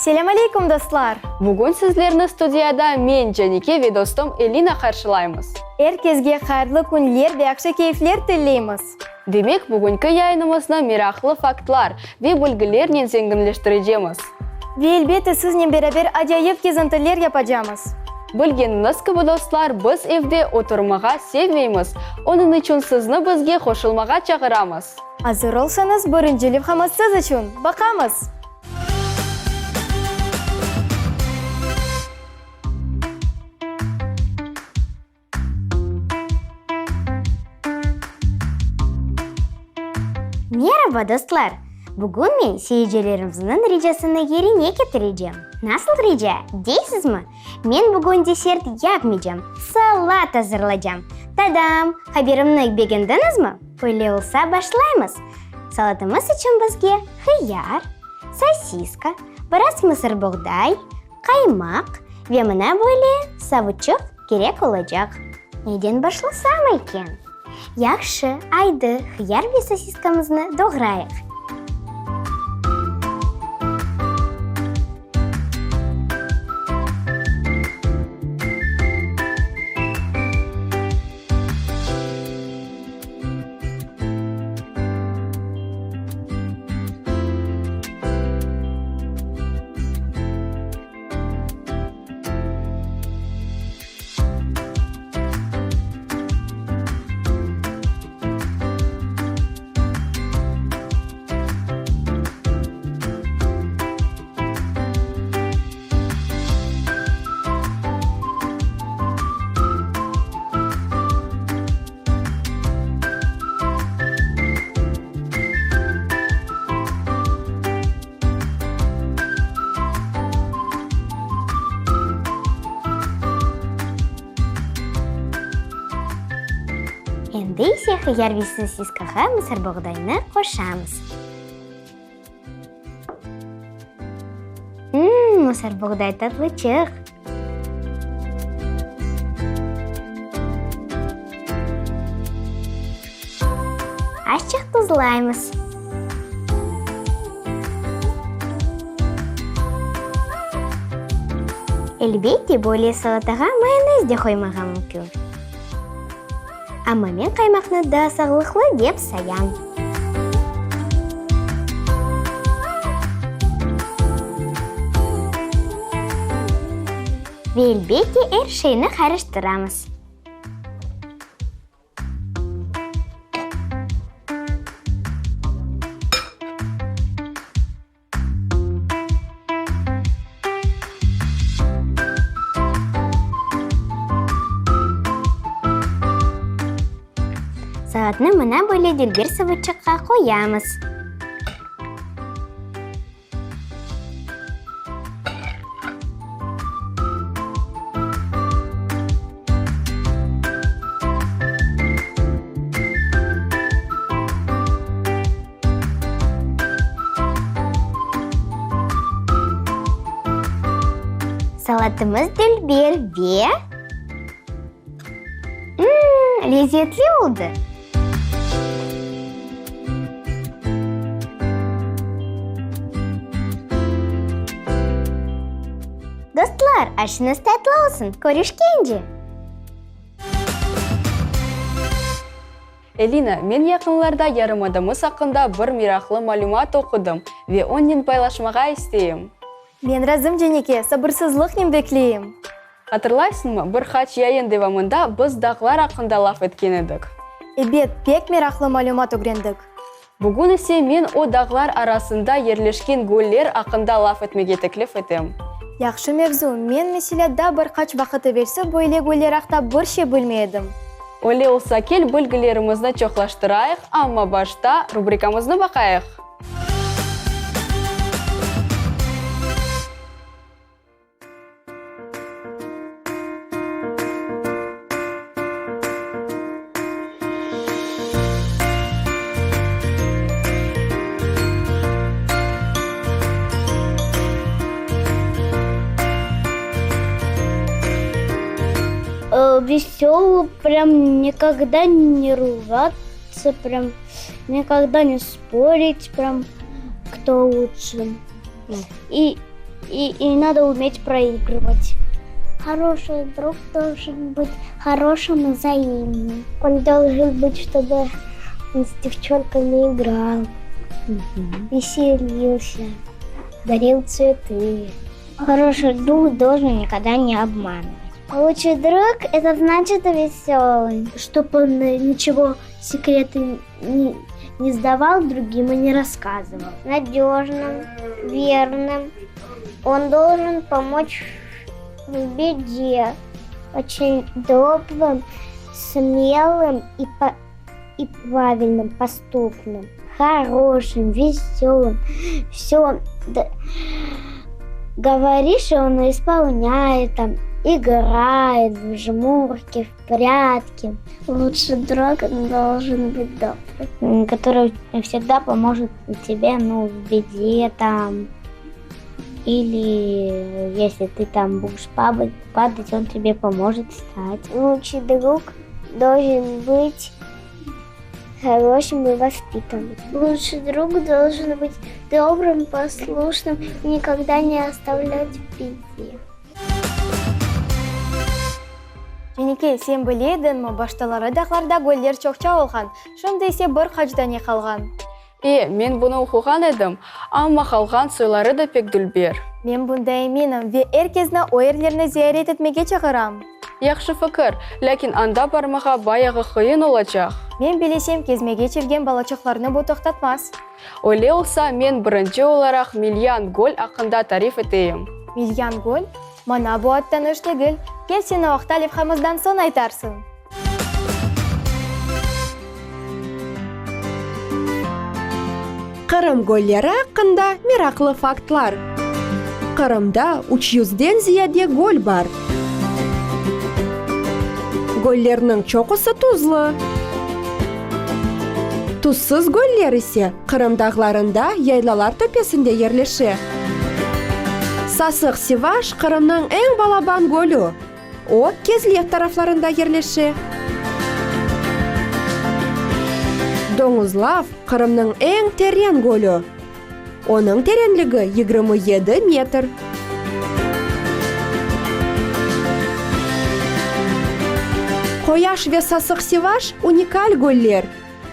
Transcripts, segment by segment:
Selâm aleyküm, dostlar! Bugün sizlerni studiyada men, Canike ve dostum Elina qarşılaymız. Er kesge hayırlı künler ve yahşı keyfler tileymiz! Demek, bugünki yayınımıznı meraqlı faktlar ve bilgilernen zenginleştirecemiz. Ve elbette siznen beraber acayip kezintiler yapacamız. Bilgeniñiz kibi, dostlar, biz evde oturmağa sevmeymiz, onıñ içün sizni bizge qoşulmağa çağıramız. Azır olsañız, birinci levhamız siz içün! Baqamız! Meraba, dostlar! Bugün men seyircilerimizniñ ricasını yerine ketirecem. Nasıl rica, deysizmi? Men bugün desert yapmaycam, salat azırlacam. Ta-dam! Haberimni begendiñizmi? Öyle olsa başlaymız! Salatımız içün bizge hıyar, sosiska, biraz mısırboğday, Qaymaq ve mına böyle savutçıq kerek olacaq. Neden başlasam eken? Yahşı, aydı, hıyar ve sosiskamıznı doğrayıq. Endi ise hıyar ve sosiskağa mısırboğdaynı qoşamız. Mmm, mısırboğday tatlıçıq! Azçıq tuzlaymız. Elbette, böyle salatağa mayonez de qoymağa mümkün. Amma men qaymaqnı daa sağlıqlı dep sayam. Ve elbette er şeyni qarıştıramız. Salatnı mına böyle dülber savutçıqqa qoyamız. Salatımız dülber ve mmm, lezetli oldı. Dostlar, aşıñız tatlı olsun! Körüşkence! Elina, men yaqınlarda yarımadamız aqqında bir meraqlı malümat oqudım ve onnen paylaşmağa isteyim. Men razım, Cenike, sabırsızlıqnen bekleyim. Hatırlaysıñmı, bir qaç yayın devamında biz dağlar aqqında laf etken edik. Ebet, pek meraqlı malümat ögrendik. Bugün ise men o dağlar arasında yerleşken göller aqqında laf etmege teklif etem. Yahşı mevzu, men, meselâ, daa bir qaç vaqıt evelsi böyle göller aqta bir şey bilmey edim. Öyle olsa kel bilgilerimizni çoqlaştırayıq, amma başta rubrikamıznı baqayıq. Veselый, прям nikogda ne rugatsya, prям nikogda ne sporit, prям kto luçše. I. И, и надо уметь проигрывать. Хороший друг должен быть хорошим и взаимным. Он должен быть, чтобы он с девчонками играл, веселился, дарил цветы. Хороший друг должен никогда не обманывать. Лучший друг – это значит веселый. Чтобы он ничего секреты не, не сдавал другим и не рассказывал. Надежным, верным. Он должен помочь в беде. Очень добрым, смелым и, по, и правильным, поступным. Хорошим, веселым. Все говоришь, и он исполняет там, играет в жмурки, в прятки. Лучший друг должен быть добрый, который всегда поможет тебе, ну, в беде там, или если ты там будешь падать, падать, он тебе поможет встать. Лучший друг должен быть хорошим и воспитанным. Лучший друг должен быть добрым, послушным и никогда не оставлять в беде. Cenike, sen bile ediñmi, baştaları dağlarda göller çoqça olğan, şimdi ise bir qaç dane qalğan. E, men bunı oquğan edim, amma qalğan soyları da pek dülber. Men bunda eminim ve er kezni o yerlerni ziyaret etmege çağıram. Yahşı fikir, lâkin anda barmağa bayağı qıyın olacaq. Men bilesem, kezmege çevgen balaçıqlarnı bu toqtatmaz. Öyle olsa, men birinci olaraq Milyan göl aqqında tarif eteyim. Milyan göl? Maña bu ad tanış degil. Kel, sen o aqta levhamızdan soñ aytarsıñ. Qırım gölleri aqqında meraqlı faktlar. Qırımda üç yüzden ziyade göl bar. Göllerniñ çoqusı tuzlu. Tuzsuz göller ise Qırım dağlarında yaylalar töpesinde yerleşe. Sasıq Sivaş, Qırımnıñ eñ balaban gölü. O, Kezlev taraflarında yerleşe. Doñuzlav, Qırımnıñ eñ teren gölü. Onıñ terenligi 27 metr. Qoyaş ve Sasıq Sivaş, unikal göller.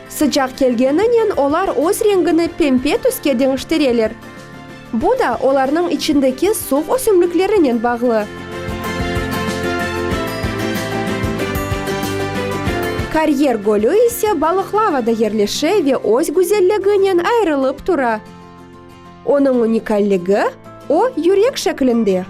Sıcaq kelgeninen olar öz rengini pempe tüske deñiştireler. Bu da olarnıñ içindeki suv ösümliklerinen bağlı. Karyer gölü ise Balıqlavada yerleşe ve öz güzelliginen ayırılıp tura. Onıñ unikalligi, o, yürek şeklinde.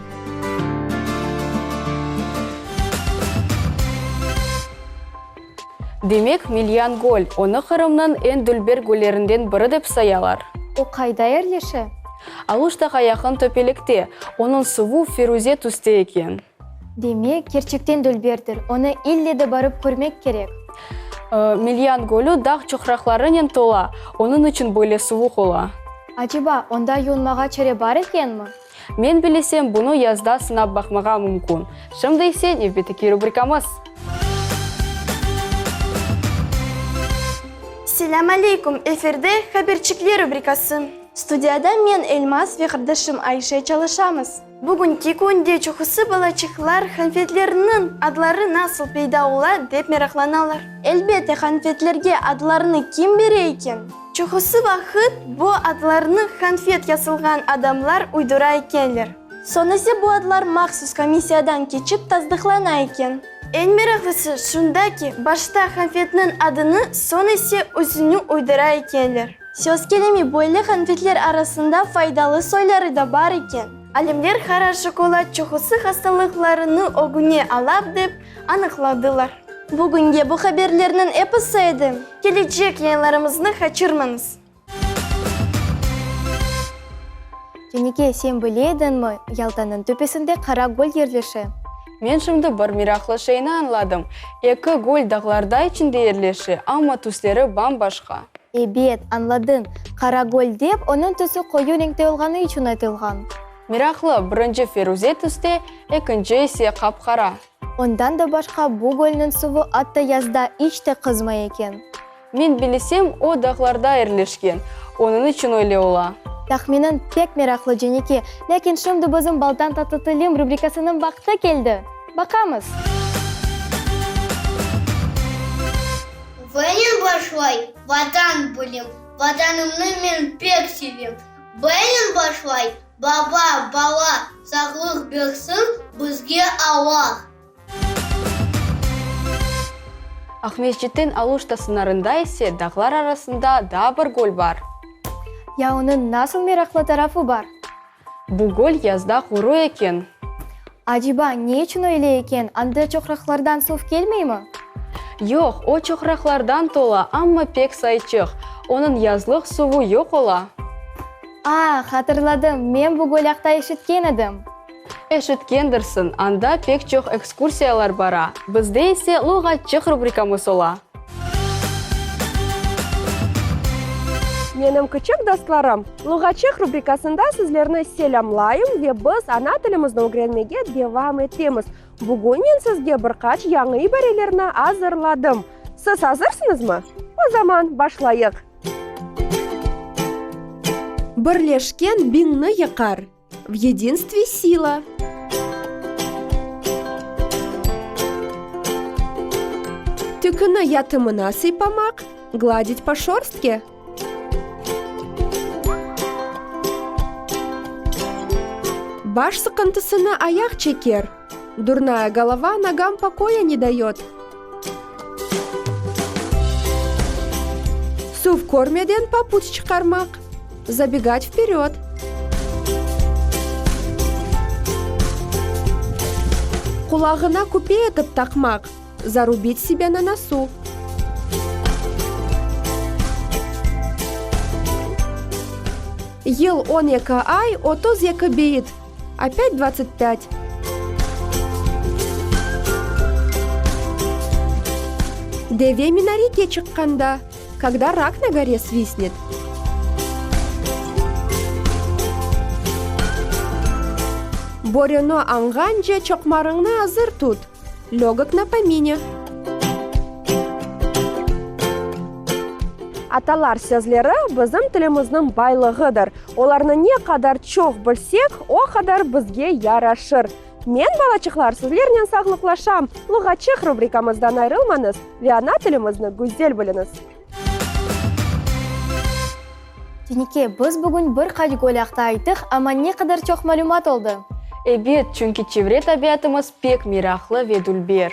Demek, Milyan göl, onı Qırımnıñ eñ dülber göllerinden biri dep sayalar. O qayda yerleşe? Aluştağa yaqın töpelikte. Onıñ suvu firuze tüste eken. Demek, kerçekten dülberdir. Onı ille de barıp körmek kerek. Milyan gölü dağ çoqraqlarınen tola, onıñ içün böyle suvuq ola. Aceba, onda yuvunmağa çare bar ekenmi? Men bilesem, bunı yazda sınap baqmağa mümkün. Şimdi ise nevbetteki rubrikamız. Selâm aleyküm, efirde Haberçikler rubrikası. Studiyada men, Elmaz ve qardaşım Ayşe çalışamız. Bugünki künde çoqusı balaçıqlar qanfetlerniñ adları nasıl peyda ola dep meraqlanalar. Elbette, qanfetlerge adlarnı kim bere eken? Çoqusı vaqıt bu adlarnı qanfet yasılğan adamlar uydura ekenler. Soñ ise bu adlar mahsus komissiyadan keçip tasdıqlana eken. Eñ meraqlısı şunda ki, başta qanfetniñ adını, soñ ise özüni uydura ekenler. Söz kelimi, böyle qanfetler arasında faydalı soyları da bar eken. Alimler qara şokolad çoqusı hastalıqlarını ögüne ala dep anıqladılar. Bugünge bu haberlerniñ episi edi. Kelecek yayınlarımıznı qaçırmañız! Cenike, sen bile ediñmi, Yaltanıñ töpesinde Qara göl yerleşe? Men şimdi bir meraqlı şeyni añladım, eki göl dağlarda içinde yerleşe, amma tüsleri bam-başqa. Ebet, añladıñ. Qara göl dep, onıñ tüsü qoyu renkte olğanı içün aytılğan. Meraqlı, birinci feruze tüste, ekinci ise qap-qara. Ondan da başqa, bu gölniñ suvu atta yazda iç te qızmay eken. Men bilesem, o dağlarda erleşken, onıñ içün öyle ola. Tahminiñ pek meraqlı, Cenike. Lâkin şimdi bizim Baldan tatlı tilim rubrikasınıñ vaqtı keldi. Baqamız! Venen başlay Vatan bilim, Vatanımnı men pek sevem. Venen başlay Baba, bala, sağlıq bersin bizge Alla. Aqmescitten Aluşta sınarında ise dağlar arasında daa bir göl bar. Ya onıñ nasıl meraqlı tarafı bar? Bu göl yazda quru eken. Aceba, ne içün öyle eken, anda çoqraqlardan suv kelmeymi? Yoq, o çoqraqlardan tola, amma pek sayçıq. Onıñ yazlıq suvu yoq ola. A, hatırladım, men bu göl aqta eşitken edim. Eşitkendirsiñ, anda pek çoq ekskursiyalar bara. Bizde ise Luğatçıq rubrikamız ola. Menim küçük dostlarım, Luğatçıq rubrikasında sizlerni selâmlayım ve biz ana tilimizni ögrenmege devam etemiz. Bugün men sizge bir qaç yañı ibarelerni azırladım. Siz azırsıñızmı? O zaman başlayıq! Birleşken biñni yıqar. V yedinstve sila. Tüküni yatımına sıypamaq, gladit po şorstke. Baş sıqıntısını ayaq çeker, Durnaya golova nogam pokoya ne dayot. Suv körmeden papuç çıqarmaq, Zabegat vperyod. Qulağına küpe etip taqmaq, Zarubit sebe na nosu. Yıl 12 ay, 32 beyit, Opât dvadtsat pât. Deve minarege çıqqanda, Kogda rak na gore svistnet. Börüni añğance çoqmarıñnı azır tut, Lögok na pomine. Atalar sözleri bizim tilimizniñ baylığıdır. Olarnı ne qadar çoq bilsek, o qadar bizge yaraşır. Men, balaçıqlar, sizlernen sağlıqlaşam. Luğatçıq rubrikamızdan ayrılmañız ve ana tilimizni güzel biliñiz. Tenike, biz bugün bir qaç göl aqta ayttıq, amma ne qadar çoq malümat oldı. Ebet, çünki çevre tabiatımız pek meraqlı ve dülber.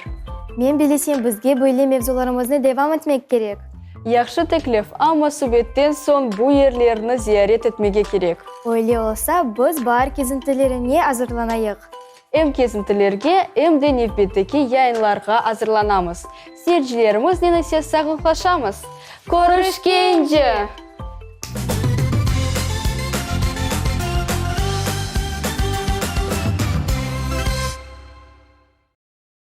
Men bilesem, bizge böyle mevzularımıznı devam etmek kerek. Yahşı teklif, amma subetten soñ bu yerlerni ziyaret etmege kerek. Öyle olsa, biz baar kezintilerine azırlanayıq. Em kezintilerge, em de nevbetteki yayınlarğa azırlanamız. Seyircilerimiznen ise sağlıqlaşamız. Körüşkence!